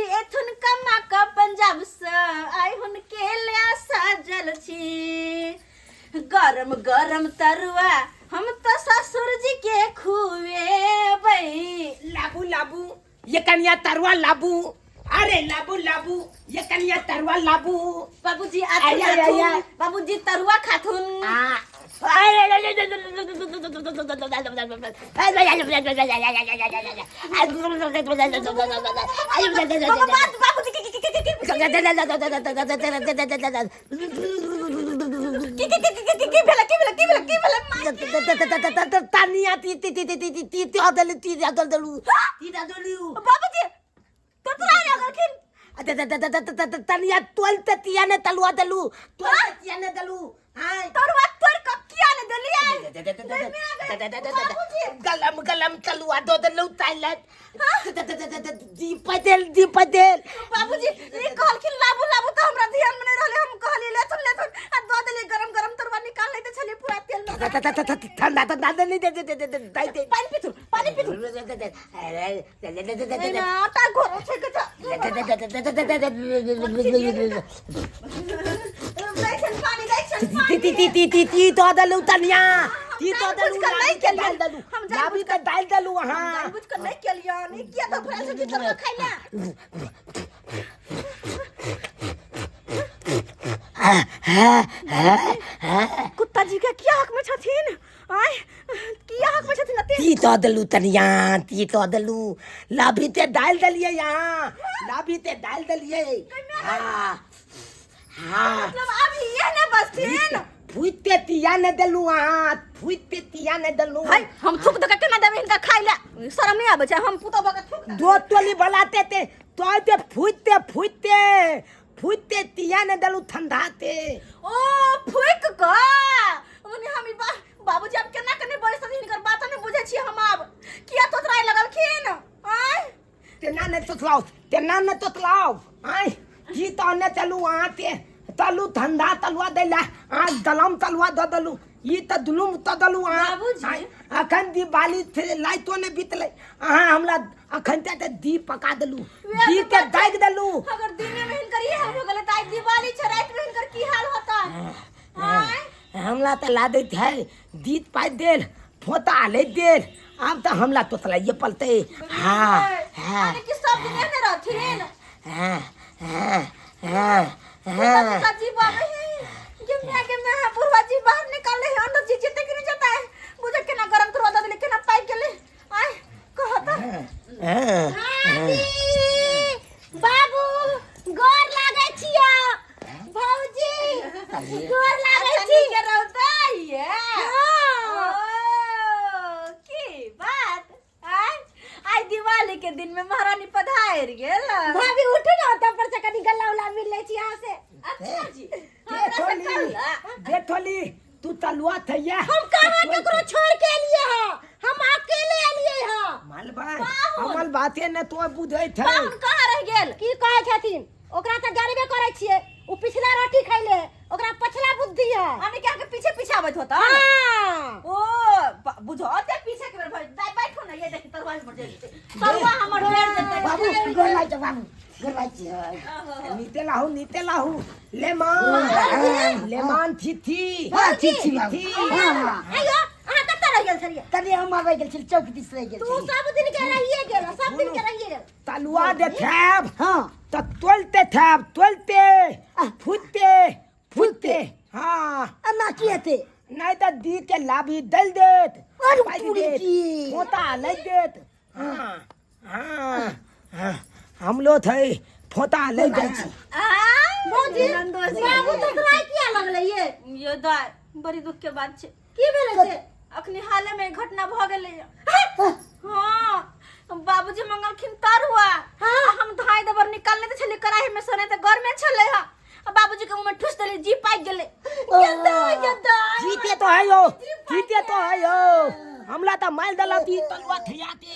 बाबूजी एथुन कमा कऽ पंजाब से आइ हुनके ले सजल छी गरम गरम तरुआ हम तऽ ससुर जी के खुएबै। लाबू लाबू ये कनिया तरुआ लाबू, अरे लाबू लाबू ये कनिया तरुआ लाबू। बाबूजी आथुन आया, आया, आथुन आया। बाबूजी तरुआ खाथुन। आ बाबा बात बाबूजी के के के के के के के के के के के भेलै के भेलै के भेलै के भेलै माय? तानिया ती ती ती ती ती ती ती देलू ती देलू ती देलू। बाबूजी तोतरा लगलखिन। तनिया तोलते तिया ने तलुआ देलू, तोलते तिया ने देलू। हाँ तरुआ तोड़ कऽ किया ने देलियै? गलम गलम तलुआ दो देलू ताइले दीप देल दीप देल। बाबूजी ई कहलखिन लाबू लाबू तऽ हमरा ध्यान में नहीं रहले, हम कहलियै लेथुन लेथुन आ दऽ देलियै गरम गरम तरुआ निकाल लैते छलियै पूरा तेल में। ठंडा ठंडा दे दे दे दे दे दे। पानि पीथुन पानि पीथुन। एहिमे आटा घोरल छै कच्चा। दै छनि पानि दै छनि ती ती पानि। ती ती ती ती तो देलू तनिया ती तो देलू जानबूझ कऽ नहि केलियै। डाल देलू हम लाबी के डाल देलू। अहाँ जानबूझ कऽ नहि केलियनि, ई किया तऽ फुरायल छै तरुआ खाइ लए। कुत्ता जी के किया हक में छथिन? आय किया हक में छथिन अते? ती तो देलू तनिया ती तो देलू लाभी ते डाल देलियै यहाँ लाभी ते डाल देलियै। हाँ हाँ मतलब अब ये ने बचथिन। फूटते तिया ने देलू अहाँ, फूटते तिया ने देलू। हाय हम थूक दऽ के केना देबै हिनका खाइ लए? शरम नहि आबै छै? हम पुतोह भऽ के थूक दऽ दो टोली बलाते ते तो ते फूटते फूटते फूटते तिया ने देलू ठंडाते। ओ फूक कऽ मने हम ई बाबूजी आब केना के नहि बजै छथिन, हिनकर बात नहि बुझै छियै हम। आब किया तोतराय लगलखिन? आँय तेना ने तोतलाओ तेना ने तोतलाओ। आय की तो ने चलू अहाँ ते तलू ठंडा तलुआ दैला अहाँ गलम तलुआ दऽ देलू, ई तऽ दुलुम दऽ देलू अहाँ। बाबूजी। आँय, अखन दिवाली लाइटो नहि बीतलै अहाँ हमरा अखन तक दीप पका देलू, वएह दीप तऽ के दागि देलू। अगर दिने में हिनकर ई हाल हो गेलै तऽ आइ दिवाली छै, राति में हिनकर की हाल होता? आँय हमरा तऽ लादैत है दीप पाइ देल फोता ले देल, आब तऽ हमरा तोतलाइए पलतै। हाँ हाँ अरे कि सब दिन एहने रहथिन? हाँ हाँ हाँ हाँ। कुत्ता जी बाबे है गे मैं गे मैं बुढ़वा जी बाहर निकाल ले अंदर जी जेते कि नहीं जेता है बुझे केना गरम तरुआ दऽ देले केना पाकि गेलै। आय कहता हाँ भाभी बाबू गोर लागै छियो, भौजी गोर लागै अच्छा छी। नीके रहता ये। हाँ। ओ की बात, आय आइ दिवाली के दिन में महारानी पधार गेल। भाभी उठू ना तब पर से कनी गल्ला उल्ला मिल लै छी अहाँ से। अच्छा जी हमरा से देखोली कहला। देखोली तू तलुआ थैया। हम कहाँ केकरो छोड़ के एलिए हँ, हम अकेले एलिए हँ। मालबा पाहुन। हमर बाते ने तो बुझै छै। पाहुन कहाँ रह गेल? की कहै छथिन ओकरा तऽ जानबे करै छियै, ओ पिछला रोटी खैले ओकरा पछला बुद्धि है। हमने क्या के पीछे पीछे आबत होता? हाँ। ओ बुझो ते पीछे के बेर भाई दाई बैठो ना, ये देखी तरुआ पर जेतै तरुआ हमर जड़ जेतै। बाबू गोर लागै छौ, बाबू गोर लागै छौ। नीते लाहू नीते लाहू लेमान लेमान थी थी। हाँ, थी, थी, बाबू। थी। हाँ, हाँ। आइयो अहाँ कतऽ रहि गेल छलियै? तनी हम आबै गेल छली चौक दिस रहि गेल तू छली। सब दिन के रहिए गेल, सब दिन के रहिए गेल। तलुआ दे थैब। हाँ। त तोलते थैब तोलते फूटते फूटते। हाँ एना की हेतै? नहीं तो दी के लाभी दल देत। अरे पाइ पूरी देत, की। फोता लग देत। हाँ हाँ हाँ हमलो थे फोता लग देत। भौजी नंदोजी। बाबू तोतराय किया लगलै ये? यो दाय बड़ी दुख के बात छै। की भेलै से? अखनी हाले में घटना भ गेलै। हाँ बाबूजी मंगलखिन तरुआ। हाँ। आ हम धाई दबर निकालने तऽ छलियै कड़ाही में सोने तऽ गरमे छलै हा, आ बाबूजी के मुंह में ठुस देली जी पाकि गेलै। गेदा गेदा जीते तो है यो जीते तो है यो हमला तो मार दला ती तलुआ थियाते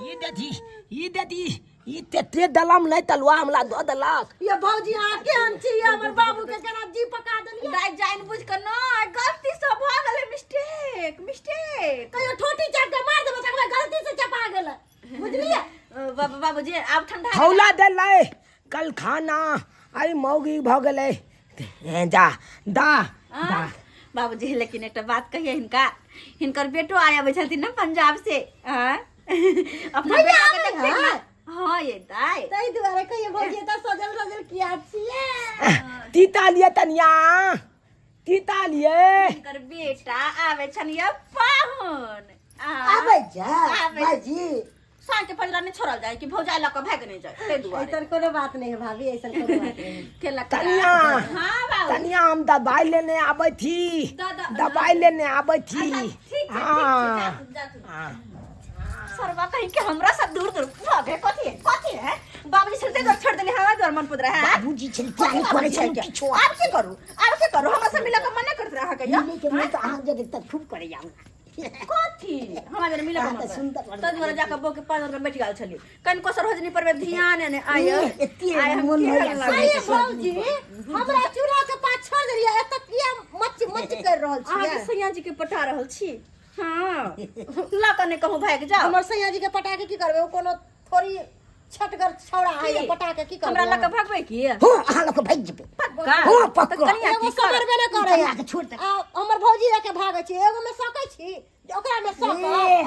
ई देती ई देती ई तेते दलम नहीं तलुआ हमला दो दलक। ये भौजी अहाँ केहन छी? हमर बाबू के केना जी पका देलियै? दाइ जानि बुझि कऽ नहि गलती से भऽ गेलै मिस्टेक मिस्टेक। कहियो ठोटी चाप के मार देबै तकरा गलती से चपा गेलै बुझलियै? बाबूजी आब ठंडा खौला देलै कल खाना आइ मौगी भऽ गेलै हे, जा दा दा बाबूजी लेकिन एकटा बात कहिए हिनका हिनकर बेटो आय अबै छलथिन ने पंजाब से आँय? अपना भैया बेटा के आबै तऽ ठीक है? ना हाँ ये दाई ताहि दुआरे कहियो भौजी एतऽ सजल सजल किया छियै तीता लिए तनिया तीता लिए हिनकर बेटा आबै छन ये पाहुन आ, आबै छै आबै। भाईजी साँझ के पजरा नहि छोड़ल जाय कि भौजाई लऽ कऽ भागि नहि जाय ताहि दुआरे ऐसन कोनो बात नहीं है भाभी ऐसन कोनो बात नहीं है। केलक तनिया हाँ बाबू तनिया हम दवाई लेने आबै छी दवाई लेने आबै छी अच्छा, ठीक छै, ठीक छै, हाँ जाथुन, जाथुन। हाँ सरवा कहीं के हमरा से दूर दूर भागे कथी है कथी है बाबूजी छलते घर छोड़ देली हमरा द्वार मन पुदरा है बाबूजी छल क्या नहीं करे छल किछो आब की करू आब की करू हमरा से मिला के मना करत रहा कहियो मिले के मन तो अहाँ जगह तक खूब करे जाऊंगा कथी हमरा जरे मिला के अहाँ मन तऽ सुन्दर त दुआरे जाके बो के पाँच में बैठ गेल छली कनिको सरोजनी पर में ध्यान ने आय एते आय हम मोन केहन भऽ लागै अरे छै। भौजी हमरा चूल्हा के पास छोड़ देलियै एतऽ किया मच मच कर रहल अहाँके छियै सैया जी के पटा रहल छी हाँ लऽ कऽ नहि कहूँ भागि जाओ हमर सैया जी के पटा के की करबै ओ कोनो थोड़ी छटगर छौड़ा है की? पटा के की करबै हमरा लऽ कऽ भगबै की हो अहाँ लोग भागि जेबै पक्का हाँ, पक्का। तऽ कनिया एगो की करब समरबे नहि करै कनिया के छोड़ दे। आ हमर भौजी लऽ के भागै छी एगो में सकै छी जे ओकरा में सकब ए,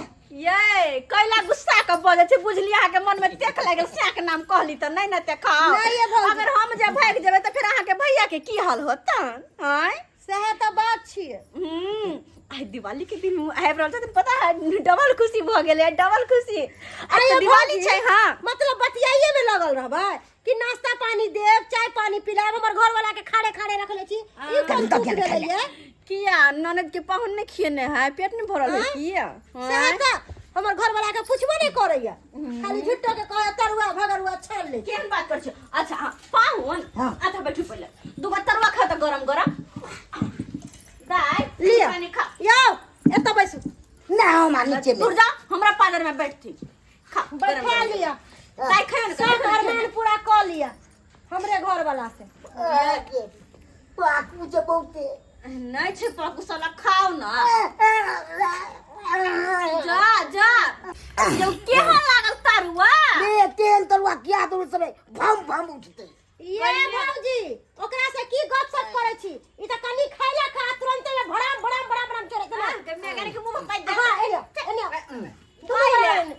ये कैला गुस्सा के बजै छै बुझलियै अहाँके मन में टेक लागि गेल सैह के नाम कहली तऽ नहि ने तेखाउ नहि ये भौजी। अगर हम जे भागि जेबै तऽ फेर अहाँके भैया के की हाल होतन आँय सएह तऽ बात छियै हम्म, आइ दिवाली के दिन आबि रहल छथिन पता है डबल खुशी भऽ गेलै डबल खुशी आइ अरे तऽ दिवाली भौजी, छै हाँ मतलब बतियाइए में लगल रहबै कि नाश्ता पानी देब चाय पानी पिलायब हमर घर वाला के खाड़े खाड़े रखले छी ई कोन दऽ दुख गेल भेलै ये किया ननद के पाहुन नहि खियेने है पेट नहि भरल है किया सएह तऽ हमर घर वाला के पुछबो नहि करैया खाली झुट्टो के कहे तरुआ भगरुआ छान ले केहन बात कर छै अच्छा हाँ, पाहुन हाँ। अच्छा बैठू पहिले दूगो तरुआ खा तऽ गरम गरम दाइ लिअ पानी खा यौ एतऽ बैसू ना हम आ नीचे दूर में जा हमरा पादर में बैठती खा गरम बैठा गरम। लिअ दाइ खाइयो ने सब अरमान पूरा कऽ लिअ हमरे घर वाला से पाकू जे बहुते नहि छै पाकू साला खाओ ना जा जा जब केहन लागल तरुआ बे तेल तरुआ किया दू सब भम भम उठते ये भौजी ओकरा से की गप सप करै छी ई त कनी खैला खा तुरंते में भड़ाम भड़ाम भड़ाम भड़ाम चढ़ै छै के मैं के मुंह में पाइ दे हां एने एने दुनू गोरा एने।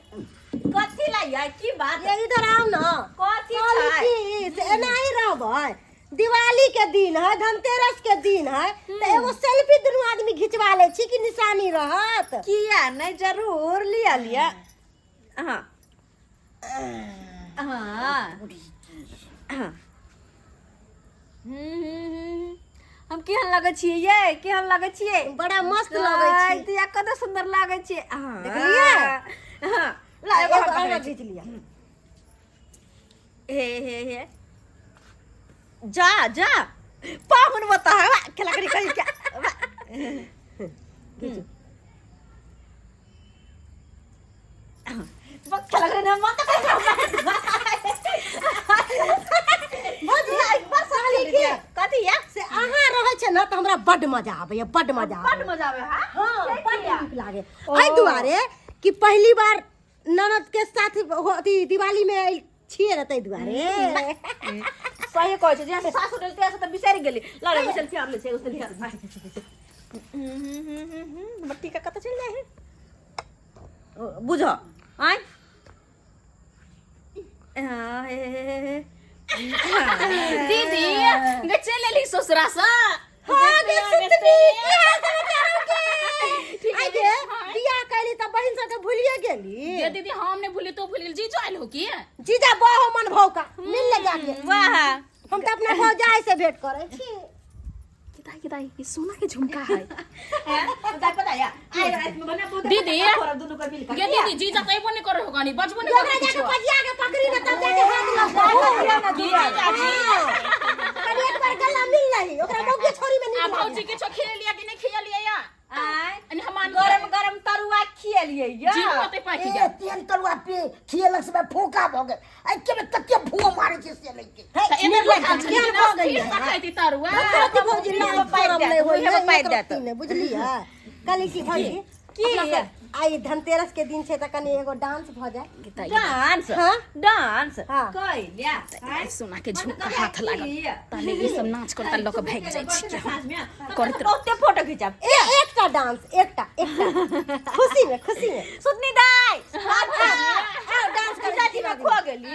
कथी ला यार की बात ये इधर आओ ना कथी कहली छै की से एना ही रहबै दिवाली के दिन है धनतेरस के दिन है तऽ एगो सेल्फी दुनू आदमी घिचवा लै छी कि निशानी रहत किया नहीं जरूर लिया लिया हाँ हाँ हाँ हम्म, हम केहन लगै छियै ये केहन लगै छियै बड़ा मस्त लगै आइ, छी दिया कते सुंदर लागै छियै हाँ। देखलियै? हाँ ला एगो एगो हम आगाँ पकड़ै छी। घीच लिअ हे हे हे जा जा पाहुन बता खेला करी कही क्या खेला करी ना मत भौजी कहली की कथी या से अहाँ रहै छै ने तऽ हमरा बड्ड मजा आबैया बड्ड मजा बड आबैया मजा आवे हा हाँ बड्ड नीक लागे ओ। एहि दुआरे कि पहिली बार ननद के साथ अथी दिवाली में आयल छियै ने ताहि दुआरे सही कहै छै जे सासु डलते से तऽ बिसरि गेली लड़े बिसरि के आबले छै उस दिन हमर टीका कतऽ चलि जाइ है बुझ आय हाँ, हे, हे, हे, हे। दीदी गे चल एली ससुरा से हाँ गे सुतनी की हाल समाचार के आइ गे बियाह कैली तऽ बहिन सबके भूलिए गेली ये दीदी हम नहीं भूली तो भूल गेल जीजो आयल हो की जीजा बहो मन भौ का मिल ले जाके वाह हम तऽ अपना भौजाई से भेंट करै छी किताई किताई ये सोना के झुमका है पता पता या आइ रात में बना बहुत दीदी। दुनू को मिल ये दीदी जीजा कइबो नहीं करे हो गानी बजबो नहीं ओकरा करे जाके कुछो पजिया के पकड़ी ने तब जाके हाथ लगता जीजा जी कनी एक बार गला मिल रही ओकरा मौके छोरी में आ निकल भौजी किछो खिले लिया कि नहीं खिया लिया या आय अनि हम गरम गरम तरुआ खियलियै या जी होते पाकि ए गेल तेल तरुआ पे खियलक से फोका भऽ गेल आ के में कते भुआ मारे छै से लइके त एने निर्लज्ज खाइ केहन भऽ गेलियै? खाइती तरुआ कथी भौजी मुँहे लाज पर पाइप शरम देत, नहि होइए मुँहे पर पाइप एक देत। रत्ती नहि बुझलियै कहली की भौजी की? अपना सब आइ धनतेरस के दिन छै तऽ कनि एगो डांस भऽ जाय। डांस? हाँ। डांस? हाँ। कैलिया सोना के झुमका हाथ लागल ताले ई सब नाच करता लऽ के भागि जाइ छी हम करैत रह। बहुते फोटो खिंचाब। ए एकटा डांस, एकटा एकटा खुशी में, खुशी में। सुतनी दाई, आओ डांस करै चाची छी। में खो गेली।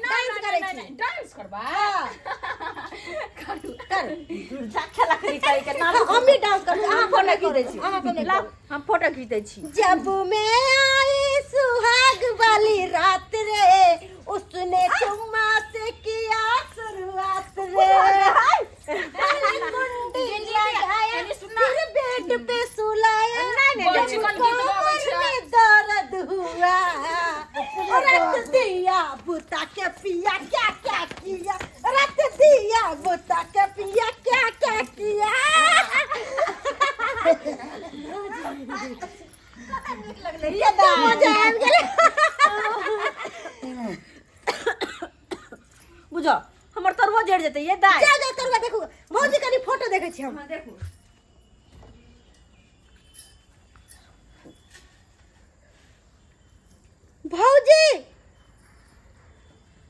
डांस करै छी। डांस करबा? हाँ, करू। करू। खेला करी करी के नाम। हम भी डांस करै छी, अहाँ फोटो नहि खींच दै करू, छी। अहाँ तऽ नहि लाउ, करू। हम फोटो खींच दै छी। जब मैं आई सुहाग वाली रात रे, उसने चुम्मा से किया शुरुआत रे, पहले कुंडी लगाया फिर बेड पे सुलाया, बड़ चिकन गीत गाबै छै। कमर में दर्द हुआ, रत दिया बुता के पिया क्या क्या किया, रत दिया बुता के पिया क्या क्या किया। कते मजा आबि गेलै। बुझो हमर तरुआ जरि जेतै ये दाई। जा जा, तरुआ देखू। भौजी, कनि फोटो देखै छी हम। हाँ, देखू। भौजी,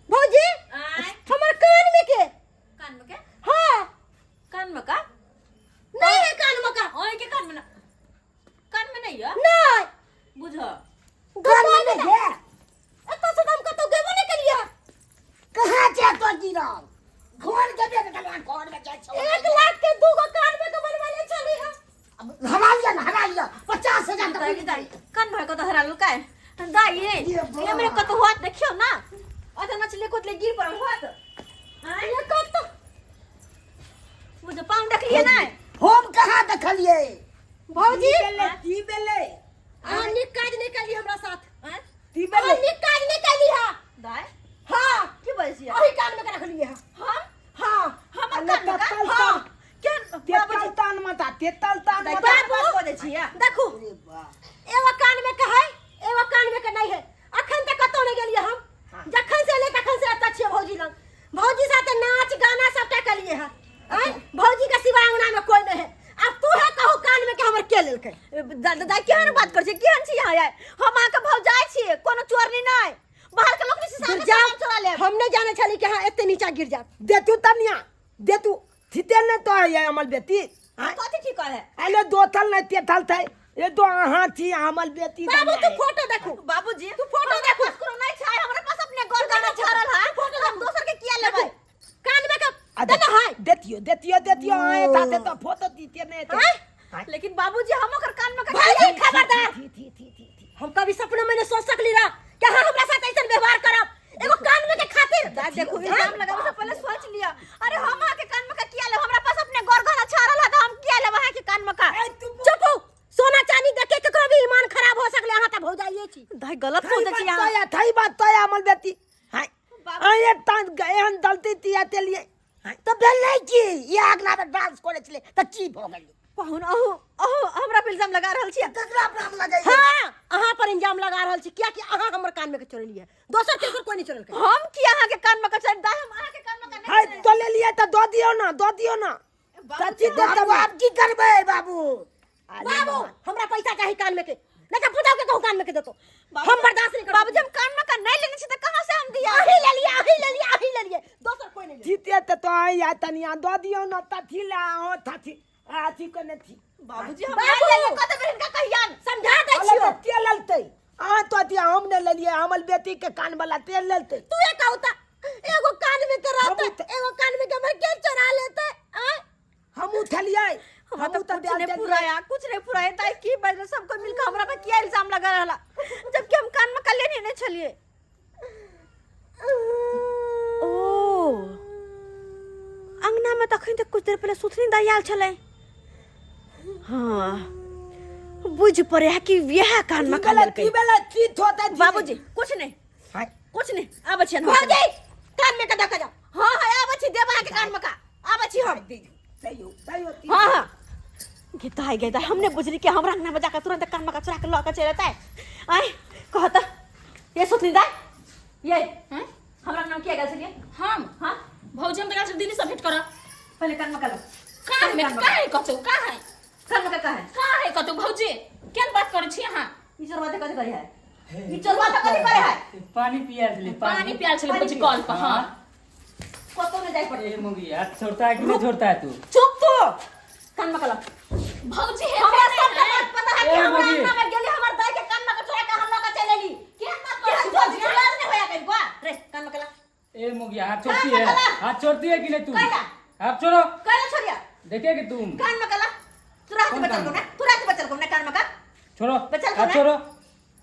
भौजी, आँय? हमर कान में के कान में के? हाँ। कान में का? नहीं है कान में का। ओए के कान में ना, कान में नहीं है। नहीं। बुझो कान में नहीं है। एतऽ से तऽ हम कतौ गेबो नहि केलियै। कहाँ छै तो गिरल घर गेबे ने कलवा, घर में जाइ छौ। 1 लाख के दूगो कान में के बनवेले छली हम। अब हरा लिया ना, हरा लिया 50,000 दाई तक। दाई, कान में कतौ हरा लुकाय दाई ये। ये बा। ये मेरे कतौ हुआ देखियो ना, अच्छा नचले कुदले गिर पड़ल हुआ तो आँय? ये कतौ बुझो पाँव देखलिए ना? हम कहाँ देखलिए? भौजी। की भेलै? की भेलै? अहाँ नीक काज नहि केली हमरा साथ। आँय? की अहाँ भेलै? नीक काज नहि केली हा। दाई। हाँ। की बजै छियै? अही कान में के रखलियै हा। हम? हाँ। हमर अल्लाह। कान में का? तत्काल। हाँ। केहन तेतल बाबूजी? तान माता, तेतल तान दाई, माता। केहन बात बजै छियै? देखू, एगो कान में के है, एगो कान में के नहीं है। अखन तक कतौ नहीं गेलियै हम। जखन से एलियै तखन से एतऽ छियै भौजी लग। भौजी साथे नाच गाना सबटा केलियै हँ। आँय, भौजी के सिवा अंगना में कोई नहीं है। अब तू है कहू, कान में के हमर के लेलकै? दादा, दाई, केहन बात करै छियै? केहन छी अहाँ यार? हम अहाँके भौजाइ छियै, कोनो चोरनी नहि। बाहर के लोक से गिर सामान चोरा लेब। हम नहीं जाने छली कि हाँ एते नीचा गिर जाब। दे तू तनिया, दे तू थीते ने तो ये अमल बेटी। आँय? कथी ठीक है? अरे दो थल नहीं तेथल थे, ये तो अहाँ थी अमल बेटी। बाबू, तू फोटो देखू। बाबूजी, तू फोटो हमरा देखू। पास कोनो नहीं छै। हमरा पास अपने गोर गाना छाड़ल है, हम दोसर के किया लेबै? कान में के देना है। देतियो, देतियो, देतियो। आए था से तो फोटो दीते नहीं थे। आँय? लेकिन बाबूजी, हम ओकर कान में का भाई, खबरदार। थी थी थी थी थी। हम कभी सपना में नहीं सोच सकली रहा कि हाँ हमरा साथ ऐसा व्यवहार करब एगो कान में के खातिर। दादी, देखो, इल्जाम लगावे से पहले सोच लिया। अरे, हम अहाँ के कान में का किया लेब? हमरा पास अपने गोर गाना छाड़ल है, तो हम किया लेब अहाँ के कान में का? चुप हो। सोना चांदी देख के केकरो भी ईमान खराब हो सकले। अहाँ त भौजाइए छी। दाई, गलत थई सोचै छी बात अहाँ। तो या, थई बात तो या अमल बेटी। हाय। आए तान एहन दलती तिया ते लिए। हाय। तऽ भेलै की? ई आगना में डांस करै छलै तऽ की भऽ गेलै? पाहुन, अहू अहू हमरा पे इल्जाम लगा रहल छियै? ककरा पर हम लगैयै? हाँ, अहाँ पर इल्जाम लगा रहल छी, कियाकि अहाँ हमर कान में के चोरेलियै। दोसर तेसर कोई नहीं चोरेलकै। हम की अहाँ के कान में का चोर? दाई, हम अहाँ के कान में का नहीं हाय। चोरेलियै। तो ले लिए तो दो दियो ना, दो दियो ना। सच्ची दे। बाबू, आब की करबै बाबू? बाबू, हमरा पैसा चाही कान में के, नहीं तो पूछाओ के कहूँ कान में के देतो, हम बर्दाश्त नहीं करब। बाबूजी, हम कान में का नहीं लेने छी, त कहाँ से हम दिया? अही ले लिए, अही ले लिए, अही ले लिए, दोसर कोई नहीं ले। जीते ते तो आई या तनिया दो दियो ना तथी ला हो थथी आथी को ने थी। बाबूजी, हम बाबू! नहीं लेलियै। कत बेर हिनका कहियन? समझा दै अले छियो। तो तेल लेलतै। अहाँ तो अथी हम ने लेलियै, हमर बेटी के कान वाला तेल लेलतै। तू एक कहूता एगो कान में के रहते, हमहूँ त- एगो कान में के हमर के चोरा लेते? आय? हम उठलियै। हमरा हम तो तऽ कुछ नहीं देलियै। पुराया, कुछ नहीं पुराया। ताई, की बाजल? सबको मिलकर हमरा पे किया इल्जाम लगा रहला, जबकि हम कान में का लेने नहीं छलिए। ओ अंगना में तखन तक कुछ देर पहले सुथनी दाई आयल छलै। हाँ, बुझ पड़े है कि यह कान में की का भेलै? लेलकै। की भेलै? की थोते? बाबूजी, कुछ नहीं। हाय। कुछ नहीं, आबै छियन। भौजी, कान में के दऽ के जाओ। हाँ हाँ, आबै छी, देब अहाँके कान में का, आबै छी हम। तैयो तैयो। हाँ हाँ, गेदाय गेदाय, हमने बुझली कि हमरा अंगना में जाकर तुरंत कान में का चुरा के लऽ के चलि एतै। आय कहता ये सुतनी दाय, ये हैं? हमरा अंगना में किया गेल छलियै? हम? हाँ। भौजी, हम तऽ गेल छलियै दीदी से भेंट करऽ। पहले कान में का लो। कान में काहे कतौ काहे? कान में का काहे? काहे कतौ? भौजी, केहन बात करै छी अहाँ? ई चोरवा तऽ कथी करे है ई चोरवा तऽ कथी करे है पानी पिया छलै पानी पियाल छलै भौजी कल पर हाँ कतौ नहि जाय पड़े ए मुगी हाथ छोड़ता है कि नहीं छोड़ता है तू चुप तू कान में कला भौजी हे हमरा सब के बात पता है कि ए, हमरा मुगी। अंगना में गेली हमर दाई के कान में के चोरा के हम लऽ के चलि एली केहन बात केहन करै छी चोर भौजी छी लाज नहि होया कनिको रे कान में कला ए मुगी हाथ छोड़ती है कान में कला। हाथ छोड़ती है कि नहीं तू कैला? हाथ छोड़ो कैला छोड़िया देखेगी तुम कान में कला तू रात कौन बचल कान को में? ना तू रात बचल को ना कान में का छोड़ो बचल को हाथ ना? छोड़ो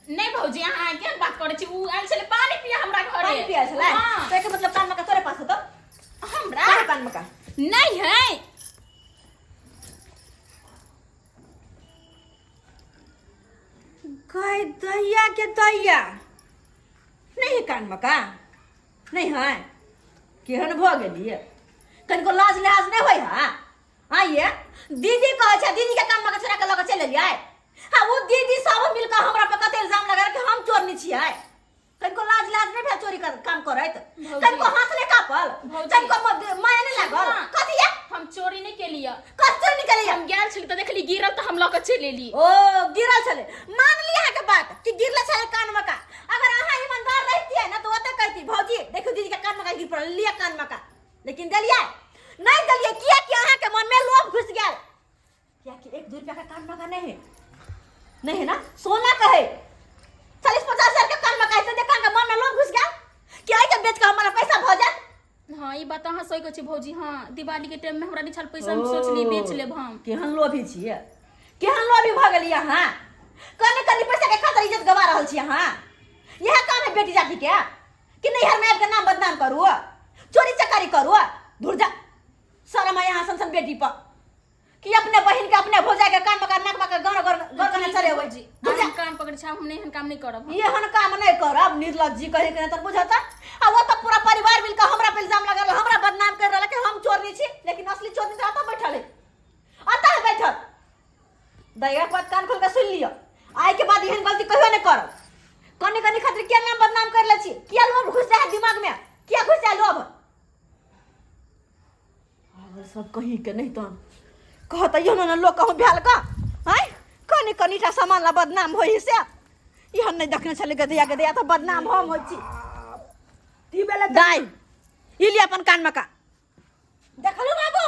नहि भौजी अहाँ केहन बात करै छी उ आयल छलै पानी पिया हमरा घरे पानी पिया छलै हाँ। तो एकर मतलब कान में का तोरे पास होतो हमरा तोरे कान में का नहीं है गाय दैया के दैया नहीं है कान में का नहीं है केहन भऽ गेलियै कनिको लाज लिहाज नहि होइ है आइए दीदी कहै छै दीदी के कान में के छोड़ा के लऽ के चलि एलियै हाँ ओ दीदी सब मिल कऽ हमरा पर कते इल्जाम लगा कि हम चोरनी छियै कनिको लाज लाज नहि भेल चोरी कर काम करैत भौजी। कनिको हाथ नहि कापल भौजी। कनिको माया नहि लागल हाँ। कथी ये हम चोरी नहीं केलियै कथी चोरी निकलियै हम गेल छली तऽ देखली गिरल तऽ हम लऽ कऽ चलि एली ओ गिरल छलै मान ली अहाँके बात कि गिरल छलै कान में का अगर अहाँ ईमानदार रहितियै ना तो ओते कहती भौजी देखू दीदी के कान में का गिर पड़ल लिअ कान में का लेकिन देलियै नहि देलियै किया कि अहाँके मन में लोभ घुस गेल किया कि एक दू रुपया का कान में का नहीं है नहीं है ना सोना का है 40-50 हजार के कान में का है तो देखा मन में लोभ घुस गेल कि आइ के बेच के हमारा पैसा भऽ जायत हाँ ई बात अहाँ सही कहै छी भौजी हाँ दिवाली के टाइम में हमरा नहीं छल पैसा हम सोचली बेच लेब हम केहन लोभी छियै केहन लोभी भऽ गेलियै अहाँ कनि कनि पैसा के खातिर इज्जत गवा रहल छी अहाँ इएह काम है बेटी जाति के कि नैहर में आबि के नाम बदनाम करू चोरी चकारी करू धुर जा शरम है यहाँ सन सन बेटी पर कि अपने बहिन के अपने भौजाई के कान मका नाक मका गौर गौर गौर करने चले हुए भौजी हम कान पकड़ै छी हम नहीं एहन काम नहीं करब हम। एहन काम नहीं करब निर्लज्जी कहे के नहीं तो बुझता आ वो तो पूरा परिवार मिलकर हमरा पे इल्जाम लगा रहल हमरा बदनाम कर रहल कि हम चोरनी छी लेकिन असली चोरनी तो अतः बैठल है अतः है बैठल दैया के बात कान खोल के सुन लियो आइ के बाद एहन गलती कहियो नहीं करब कनि कनि खातिर किया नाम बदनाम कर ले छी किया लोभ घुस जाए दिमाग में किया घुस जाए लोभ पागल सब कहीं के नहीं तहन कहत इहो ने लोग कहूँ भेल का आँय कनि कनिटा सामान ला बदनाम होइ से इहन नहीं देखने छलै गधिया गधिया तऽ बदनाम हम होइ छी ती बेला दाइ ई लिअ अपन कान में का देखलू बाबू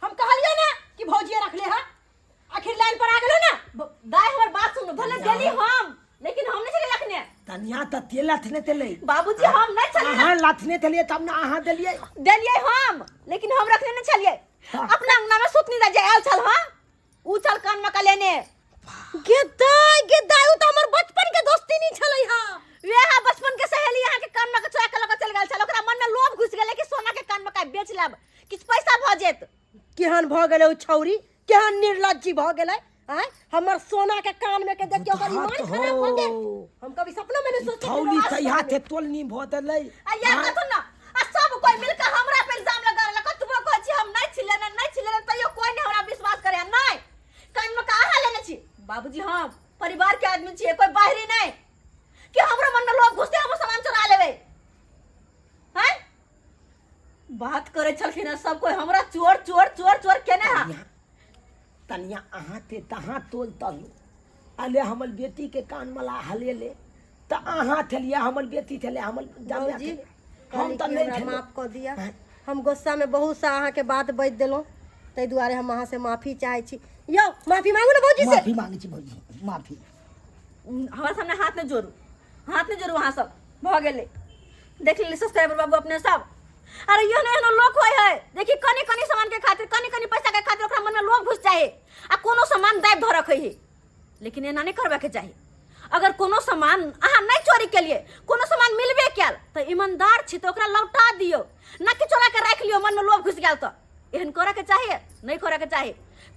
हम कहलियो ना कि भौजिए रखले हा आखिर लाइन पर आ गेलो ना दाइ हमर बात सुनू भले गेली हम लेकिन हम नहीं छलियै रखने तनिया तऽ ते लथने तेलै बाबूजी हम नहीं छलियै अहाँ लथने तेलियै तब ने अहाँ देलियै देलियै हम लेकिन हम रखने नहीं छलियै हाँ। अपना अंगना में सुतनी दा जे आयल छल हां उ छल कान में का लेने गे दाइ गे दाइ उ तऽ हमर बचपन के दोस्ती नहीं छलै हा वेहा बचपन के सहेली अहाँ के कान में के चोरा के लऽ के चलि गेल छल ओकरा मन में लोभ घुसि गेलै कि सोना के कान में का बेच लेब किछु पैसा भऽ जेत केहन भऽ गेलै ओ छौरी केहन निर्लज्जी भऽ गेलै आँय हमर सोना के कान में के देख के ओकर ईमान खराब भऽ गेल हम कभी सपनो में नहीं सोचते थौली तैया थे तोलनी भऽ देलै आ यार कथु न आ सब कोई मिलके हमरा पे इल्जाम लगा रहल कतबो कहै छी हम नहि छी लेने नहि छी लेने तैयो कोई नहीं हमरा विश्वास करे नहि कान में का अहाँ लेने छी बाबूजी हम परिवार के आदमी छियै कोई बाहरी नहीं कि हमरो मन में लोभ घुसते हम सामान चोरा लेबै हैं बात करे छलखिन हँ सब कोई हमरा चोर चोर चोर चोर केने हा तनिया तनिया अहाँ ते तहाँ तोल तलू अले हमर बेटी के कान मला हले ले तऽ अहाँ थेलिए हमर बेटी थेले हमर जामिया भौजी थेले हम कहली तऽ कि नहि हमरा थेले माफ कऽ दिअ हम गुस्सा में बहुत सा अहाँके बात बाजि देलहुँ ताहि दुआरे हम अहाँसँ माफी चाहै छी यौ माफी मांगू ने भौजी से माफी मांगे छी भौजी माफी हमरा सामने हाथ नहि जोड़ू हाथ नहि जोड़ू अहाँ सब भऽ गेलै देख लेली सब्सक्राइबर बाबू अपने सब अरे एहन एहन लोक होइ है देखी कनि कनि सामान के खातिर कनि कनि पैसा के खातिर ओकरा मन में लोभ घुस जाए आ कोनो सामान दाबि धऽ रखै है लेकिन एना नहि करबाके चाही अगर कोनो सामान अहाँ नहि चोरी केलिए कोनो सामान मिलबे कयल तऽ ईमानदार छी तऽ ओकरा लौटा दियौ न कि चोरा के राखि लियौ मन में लोभ घुस गेल तऽ एहन करऽके चाही नहि करऽके चाही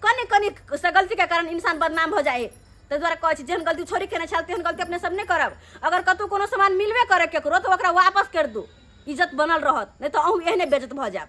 कनि कनि से गलतीके कारण इंसान बदनाम भऽ जाइ है ताहि दुआरे कहै छी जेहन गलती छोरी केने छल तेहन गलती अपने सब नहि करब अगर कतहु कोनो सामान मिलबे करे केकरो तऽ ओकरा वापस कर दू इज्जत बनल रहत नहि तऽ अहूँ एहने बेइज्जत भऽ जायब।